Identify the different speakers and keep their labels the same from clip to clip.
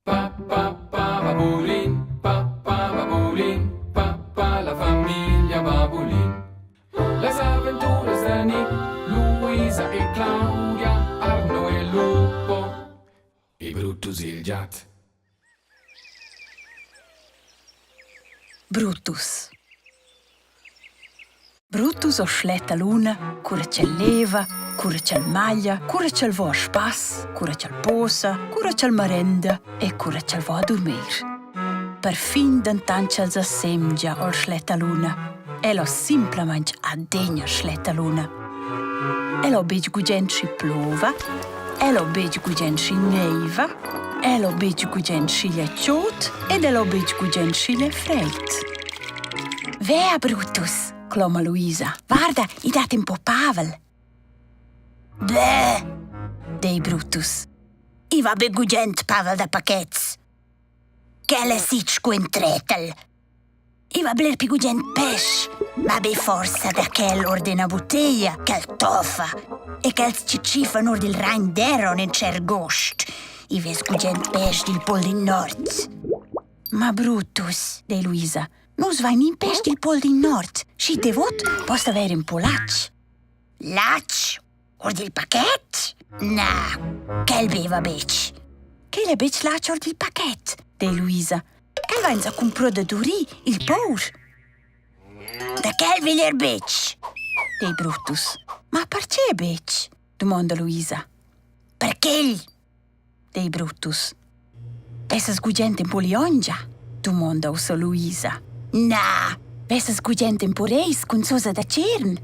Speaker 1: Pa pa pa babulin, pa pa babulin, pa pa la famiglia babulin. Las aventuras da Nick, Luisa e Claudia, Arno e Lupo e Brutus il giat.
Speaker 2: Brutus. Brutus o schletta luna, cura ch'el leva, cura ch'el maglia, cura ch'el vo a spass, cura ch'el posa, cura ch'el marenda e cura ch'el vo a durmir. Perfin dentant ch'el sa semgia o'l schletta luna. El ho simplamaing adegna schletta luna. El ho betg gugent schi plova, el ho betg gugent schi neiva, el ho betg gugent sch'igl è chod ed el ho betg gugent sch'igl è freid. Vea, Brutus, cloma Luisa. Guarda, i dat ün po pavel.
Speaker 3: Bleh,
Speaker 2: dei Brutus.
Speaker 3: I va be gugent pavel da paquets. Quel è sich scu ün tretel. I va bler pi gugent pesch, ma be forsa da quel or d'üna buttiglia ch'el toffa e ch'els chi tschiffan our dil Rhein d'Eron in tschert gost. I vess gugent pesch dil Pol del Nord.
Speaker 2: Ma Brutus, dei Luisa, nus vain impest il Pol del Nord. Schi te vot, post avair ün po latg.
Speaker 3: Latg? Or dil paquet? Na, quel beva betg.
Speaker 2: Quel è betg latg or dil paquet, dei Luisa. Quel vains a cumpro da Duri, il pour.
Speaker 3: Da quel vigl er betg,
Speaker 2: dei Brutus. Ma perche betg? dumonda Luisa.
Speaker 3: Perquel,
Speaker 2: dei Brutus. Vessas gugent in po liongia? dumonda ussa Luisa.
Speaker 3: Na!
Speaker 2: Vessas gugent in po reis cun sosa da tschern?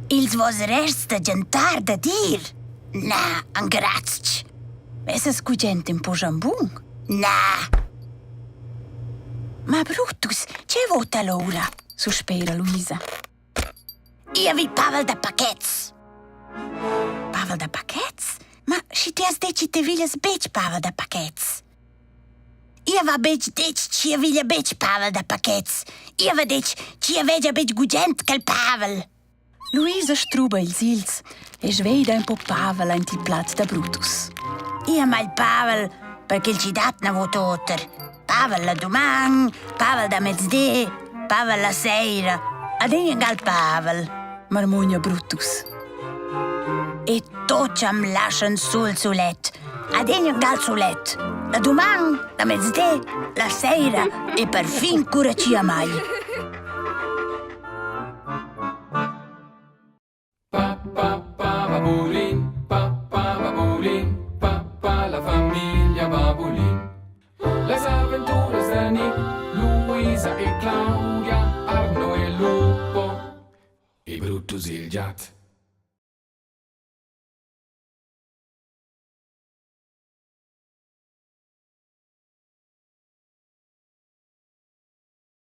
Speaker 3: Ils vos rests da gentar da dir? Na, angrazch.
Speaker 2: Vessas gugent in po jambun?
Speaker 3: Na!
Speaker 2: Ma Brutus, che vota l'oura? suspera Luisa.
Speaker 3: Ia vi pavel da paquets.
Speaker 2: Pavel da paquets? Ma schi ti has detg te viglias betg pavel da paquets.
Speaker 3: Ia va betg detg ch'ia viglia betg pavel da paquets. Ia va detg ch'ia vegia betg gugent quel pavel.
Speaker 2: Luisa struba ils ils e sveida un po pavel aint il plat da Brutus.
Speaker 3: Ia mal pavel, perché il ci dat na vot oter. Pavel la duman, Pavel da mezdi, Pavel la seira, adegna gal Pavel,
Speaker 2: marmugna Brutus.
Speaker 3: E tuts am laschan sul sulet, adegna gal sulet. La duman, la mezdi, la seira e perfin cura chi amagl.
Speaker 1: Pa pa pa babulin, pa pa babulin, pa pa la famiglia babulin. Las aventuras da Nick, Luisa e Claudia, Arno e Lupo e Brutus il giat.